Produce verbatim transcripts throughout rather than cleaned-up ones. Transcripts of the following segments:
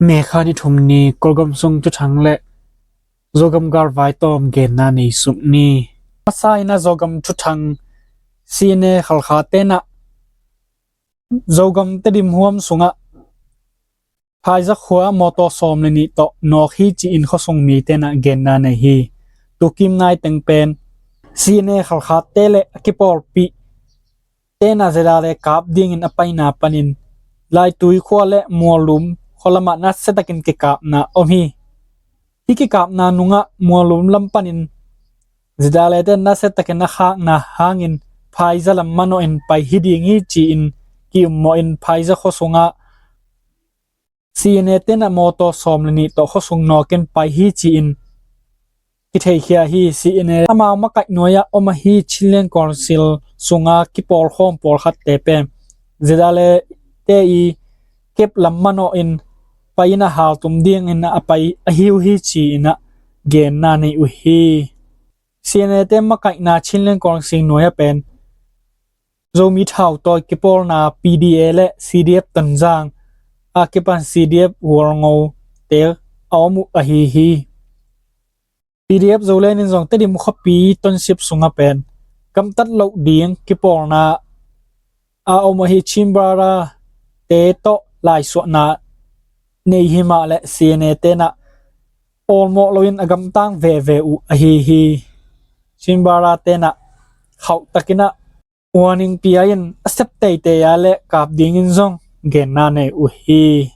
May kha ni thum ni, Kawlgam sung thuthang le Zogam galvai tawm genna nei suk ni. Masa in ah Zogam thuthang, C N A Khalkhatte in ah Zogam Tedim huam sungah Phaiza khua mawtaw sawm le nih tawh nawk hi ci-in khuasung mite in ah genna nei hi. Tukim nai teng pen C N A Khalkhatte le a kipawlpih te in ah ZRA kap dingin a paina panin Laitui khua le Mualum khua lamah nasia takin kikapna om hi. Hih kikapna nungah Mualum lam panin ZRA te in nasia takin a khakna hangin Phaiza lam manawhin pai hi ding hi ci-in ki-ummawhin Phaiza khua sungah C N A te in ah mawtaw sawm le nih tawh khuasung nawkin pai hi ci-in kitheikhia hi. C N A amau makaih nuai-ah om ahi Chinland Council sunga kipawlkhawm pawlkhatte pen ZRA te i kep lam manawhin pai in ah haltum dingin a pai ahi uh hi ci-in ah genna nei uh hi. C N A te makaihna Chinland Council nuai-ah pen Zomi Thautawi kipawlna P D A le C D F Tonzang a kipan C D F Hualngo te a om uh ahi hi. P D F Zoland in zong Tedim khuapi township sungah pen gamtat loh ding kipawlna a om ahi Chin Brother te tawh laisuahna nei hi mah le C N A te in ah awlmawh loin a gamtang veve uh ahi hi. Chin Brother te in ah khauh takin ah warning pia in a sep teitei a le kap dingin zong genna nei uh hi.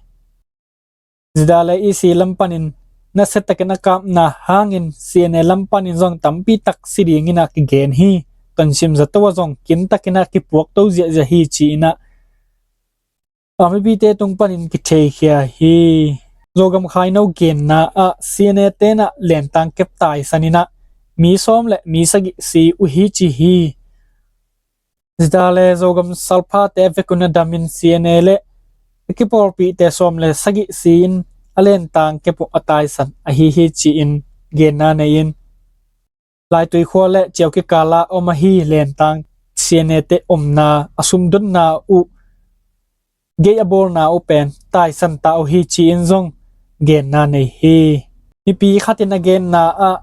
ZRA le E C lam panin nasia takin a kapna hangin C N A lam panin zong tampi tak si dingin ah kigen hi. Tonsim zato ah zong kim takin ah kipuakto ziahziah hi ci-in ah a mipite tung panin kitheikhia hi. Zogam khaino genna ah C N A te in ah lentang kep taisan in ah mi sawm le mi sagih si uh hi ci hi. ZRA le Zogam salphate vekun a damin C N A le a kipawlpihte sawm le sagih si-in a lentang kep uh a taisan ahi hi ci-in genna nei-in Laitui khua le Ciau kikala om ahi lentang C N A te omna a sumdonna uh gei a bawlna uh pen taisan ta uh hi ci-in zong genna nei hi. Mipi khatin a genna ah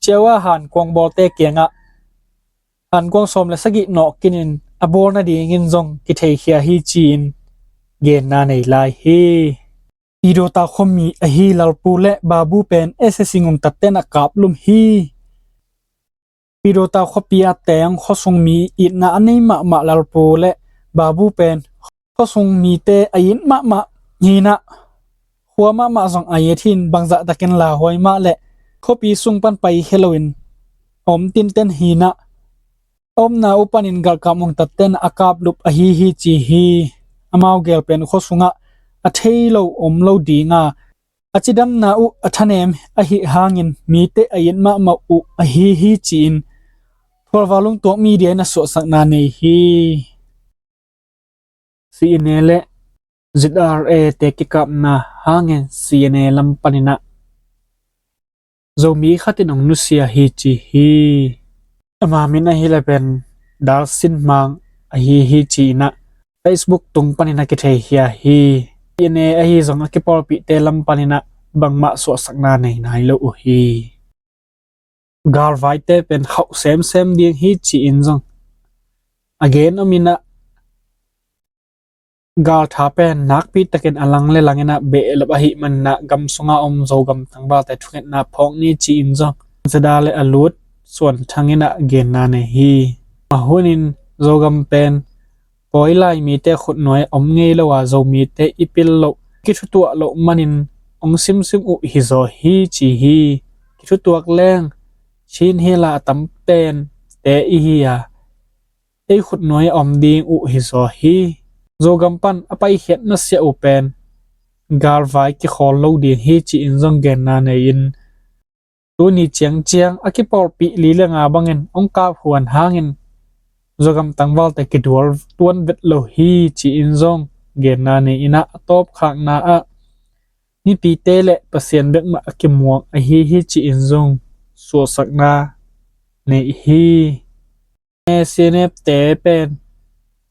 Ciau a hankuang bawlte kiangah hankuang sawm le sagih nawk kinin a bawl nadingin zong kitheikhia hi ci-in genna nei lai hi. Pidawta khuami ahi Lalpu le Babu pen S S C ngongtatte in a kaplum hi. Pidawta khuapi a teng khuasung mi itna a nei mahmah Lalpu le Babu pen khuasung mite a it mahmah hi in ah khua mahmah zong a it hi in bangzah takin lauhuai mah le khuapi sung pan paikhia loin a om tinten hi in ah a omna uh panin galkap ngongtatte in a kaplup ahi hi ci hi. Amau gel pen khua sungah a thei lo om lo ding a, a cidamna uh a thanem ahi hangin mite a it mahmah uh ahi hi ci-in Thualva Lungtuak Media in a suahsakna nei hi. C N A le Z R A te kikapna hangin C N A lam panin ah Zomi khatin hong nusia hi ci hi. Ama min ahih leh pen Dal Sin Hmang ahi hi ci-in ah Facebook tung panin a kitheikhia hi. C N A ahi zong a kipawlpihte lam panin ah bangmah suahsakna nei nai lo uh hi. Galvaite pen khauh semsem ding hi ci-in zong a gen om in ah galtha pen nakpi takin a lang le lang in ah behlap ahih manin ah gam sunga om Zogam tangvalte thungetna phawk ni ci-in zong Z R A le a lut Suan Thang in ah genna nei hi. A hunin Zogam pen Pawi Lai mite khutnuai om ngei lo a, Zomite i pil loh kithutuak loh manin hong simsim uh hizaw hi ci hi. Kithutuak leng Chin Hill a a tam pente i hi a, ei khutnuai a om ding uh hizaw hi. Zogam pan a paikhiat nasia uh pen galvai kikhawl lo ding hi ci-in zong genna nei-in, tuni ciangciang a kipawlpih li le nga bangin hong kap huan hangin Zogam tangvalte kidual tuan vet lo hi ci-in zong genna nei in ah a tawpkhakna ah mipite le Pasian bekmah a kimuang ahi hi ci-in zong suahsakna nei hi. C N F te pen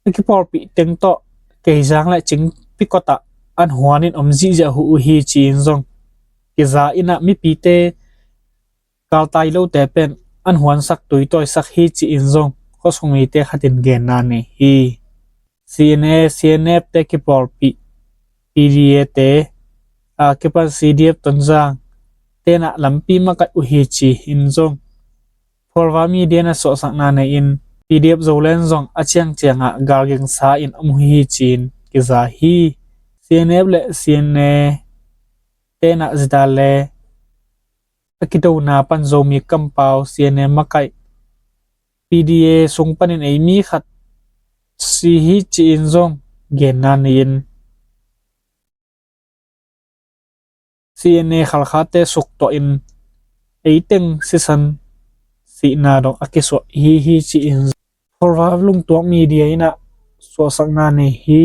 a kipawlpih teng tawh Keizang le Cingpikot ah an huan in om zihziah uh hi ci-in zong kiza in ah, mipite galtai lote pen an huansak tuitawisak hi ci-in zong khuasung mite khat in genna nei hi. C N A, C N F te kipawlpih, P D A te, a kipan C D F Tonzang tenah lampi makaih uh hi ci-in zong Phualva Media in a suahsakna nei-in, P D F Zoland zong a ciangciangah galgengsa in om uh hi ci-in kiza hi. C N F le C N A tenah zita le a kidona pan Zomi kampau C N A makaih, P D A sung panin ei mi khat si hi ci-in zong genna nei-in, C N A Khalkhate suktuahin eiteng sisan sihna dong a kisuah hi hi ci-in Phualva Lungtuak Media in ah suahsakna nei hi.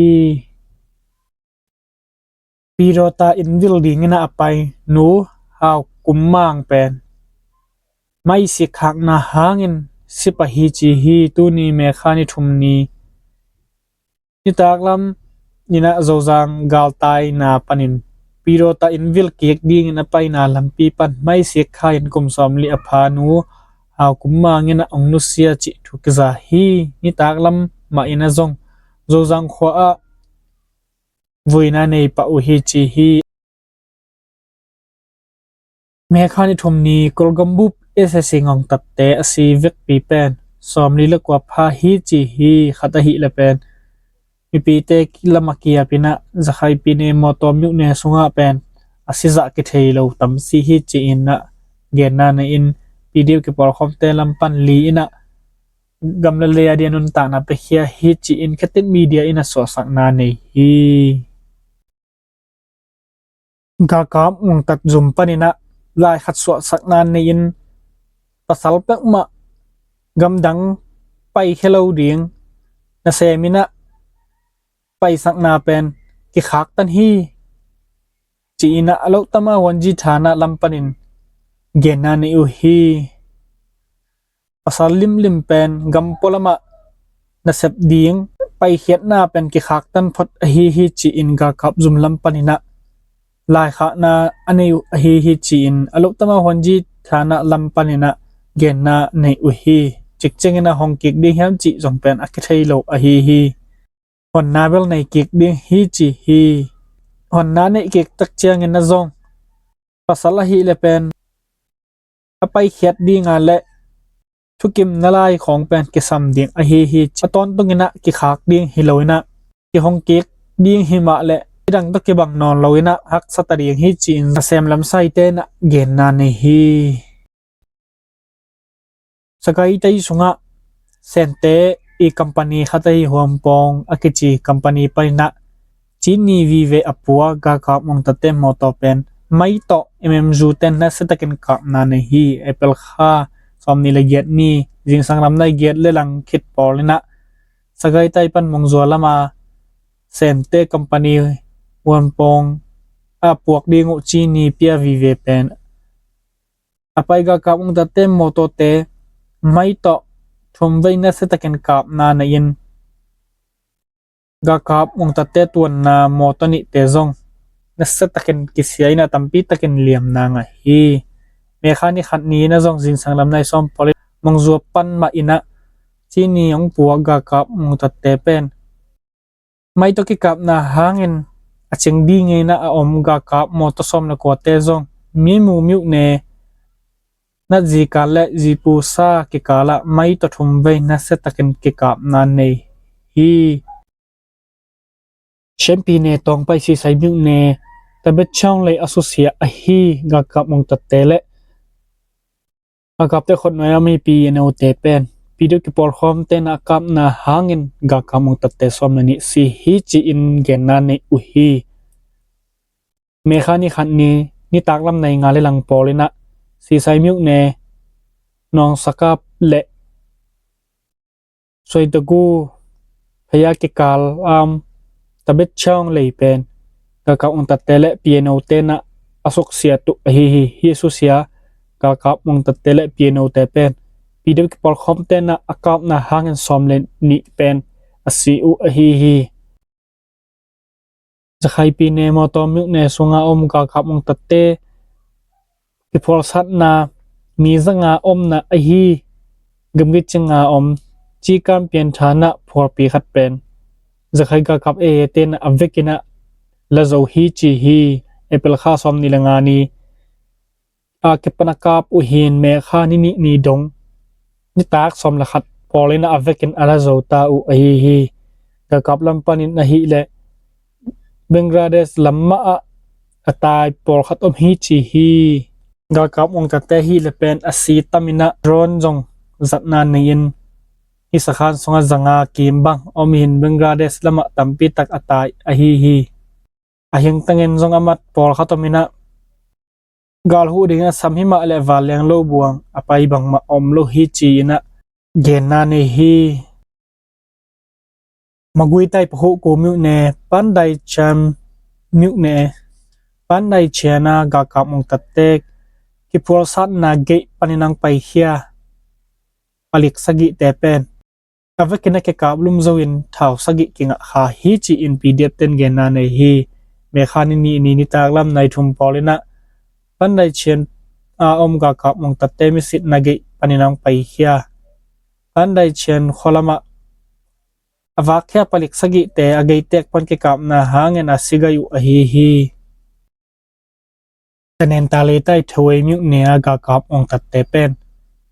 Pidawta innvil dingin a pai Nu Hau Kum Mang pen maisik khakna hangin si pah hi ci hi. Tuni May kha ni thum ni nitaklam in ah Zozang galtaina panin Pidawta innvil kik dingin a paina lampi pan maisik kha in kum sawmli a pha Nu Hau Kum Mang in ah hong nusia cih thu kiza hi. Nitaklam mah in ah zong Zozang khua ah vuina nei pah uh hi ci hi. May kha ni thum ni Kawlgam bup S A C ngongtatte a si vekpi pen sawmli le kua pha hi ci hi. Khat ahih leh pen mipite lam a kiap in ah Zakhaipine Mawtaw myone sungah pen a sizah kithei lo tam si hi ci-in ah genna nei-in, P D F kipawlkhawmte lam pan li in ah gam le lei a dia nuntakna piakhia hi ci-in Khetit Media in a suahsakna nei hi. Galkap ngongtat zum panin ah laikhat suahsakna nei-in, pasal peuhmah gamdang paikhia lo ding nasem in ah paisakna pen kikhaktan hi ci-in ah a lohtama huanji thana lam panin genna nei uh hi. Pasal limlim pen gam pualamah nasep ding paikhiatna pen kikhaktan phot ahi hi ci-in galkap zum lam panin ah laikhakna a nei uh ahi hi ci-in a lohtama huanji thana lam panin ah genna nei uh hi. Cikcing in ah hong kik ding hiam cih zong pen a kithei lo ahi hi. Honna bel nei kik ding hi ci hi. Honna neih kik tak ciangin ah zong pasal ahih leh pen a paikhiat dinga le thukimna lai khawng pen kisam ding ahi hi ci. A tawntungin ah kikhak ding hi lo in ah kihong kik ding hi mah leh kidang tawh kibang nawn lo in ah haksa ta ding hi ci-in nasem lamsaite in ah genna nei hi. Sagaing Taing sungah Sente i company khat ahi Huampawng a kici company panin ah cini vive a puak galkap ngongtatte mawtaw pen mai tawh M M Zu ten nasiatakin kapna nei hi. April kha sawmnih le giat ni zingsang lam nai giat le lang khit pawl in ah Sagaing Taing pan Mongzua lama Sente company Huampawng a puak ding uh cini pia vive pen a pai galkap ngongtatte mawtawte mai tawh thumvei nasiatakin kapna nei-in, galkap ngongtatte tuanna mawtaw nihte zong nasiatakin kisia in ah tampi takin liamna ngah hi. May kha ni khat ni in ah zong zingsang lam nai sawm pawl in Mongzua pan mah in ah cini hong puak galkap ngongtatte pen mai tawh kikapna hangin a cing dingin ah a om galkap mawtaw sawm le kuate zong Mimu myone Natzikan le Zipusa kikalah mai tawh thumvei nasiatakin kikapna nei hi. Sempine tawngpai Sisai myone Tabetchawng lei a susia ahi galkap ngongtatte le galkapte khutnuai a mipi a note pen P D F kipawlkhawmte in ah a kapna hangin galkap ngongtatte sawm le nih si hi ci-in genna nei uh hi. May kha ni khat ni nitaklam nai nga le lang pawl in ah Sisai myone Nawngsakap le Suaitagu phaya kikal a om Tabetchawng lei pen galkap ngongtatte le P N O te in ah a suksiat uh ahi hi. Hih susia galkap ngongtatte le P N O te pen P D F kipawlkhawmte in ah a kapna hangin sawm le nih pen a si uh ahi hi. Zakhaipine Mawtaw myone sunga om galkap ongtatte kiphualsatna mi zanga omna ahi gamgi cinga om Cikan pianthana phualpi khat pen Zakhai galkap A A tenah a vekinah la zo hi ci hi. April kha sawm ni le nga ni a kipan a kap uh hin May kha ni nih ni dong nitak sawm le khat pawlinah a vekin a la zo ta uh ahi hi. Galkap lam panin ahih leh Bangladesh lam mah ah a tai pawlkhat om hi ci hi. Galkap ongtatte hih le pen a si taminah drone zong zatna nei-in hih sakhan sungah zanga kim bang om hin Bangladesh lamah tampi tak a tai ahi hi. A hingtangin zong a mat pawlkhat ominah gal huh ding a sam himah le vanleng lo buang a pai bangmah om lo hi ci-inah genna nei hi. Maguitai pahuhku myone Pandai Chian myone Pandai Chiana galkap ongtatte kiphualsatna geih panin ang paikhia palik sagihte pen a vekin a kikap lum zo in thau sagih kingah kha hi ci-in P D F ten genna nei hi. May kha ni nih ni nitak lam nai thum pawlinah Pandai Chian a om galkap ongtatte misitna geih panin ang paikhia Pandai Chian khualamah a vakkhia palik sagihte a geitek pan kikapna hangin a si gai uh ahi hi. Tanenta leitai Thawei myone a galkap ongtatte pen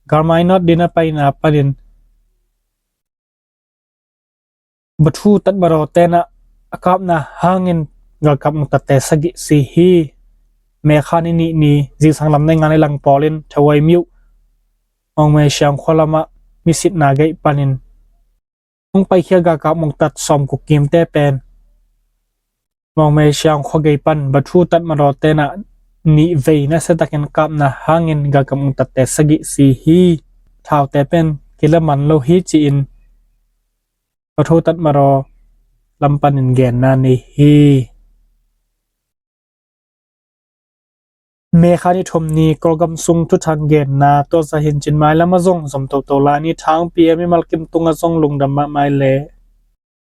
galmai nawt din a paina panin Bathu Tatmadaw tenah a kapna hangin galkap ongtatte sagih si hi. May kha ni nih ni zingsang lam nai nga nai lang pawlin Thawei myo Mawngmei Siang khualamah misitna geih panin hong paikhia galkap ongtat sawm kuk kimte pen Mawngmei Siang khua gei pan Bathu Tatmadaw tenah nih vei nasiatakin kapna hangin galkap ongtatte sagih si hi. Thaute pen kilaman lo hi ci-in Bathu Tatmadaw lam panin genna nei hi. May kha ni thum ni Kawlgam sung thuthang genna tua zahin cinmai lamah zong zom toto lai ni. Thangpi a mimal kim tungah zong lungdam mahmai le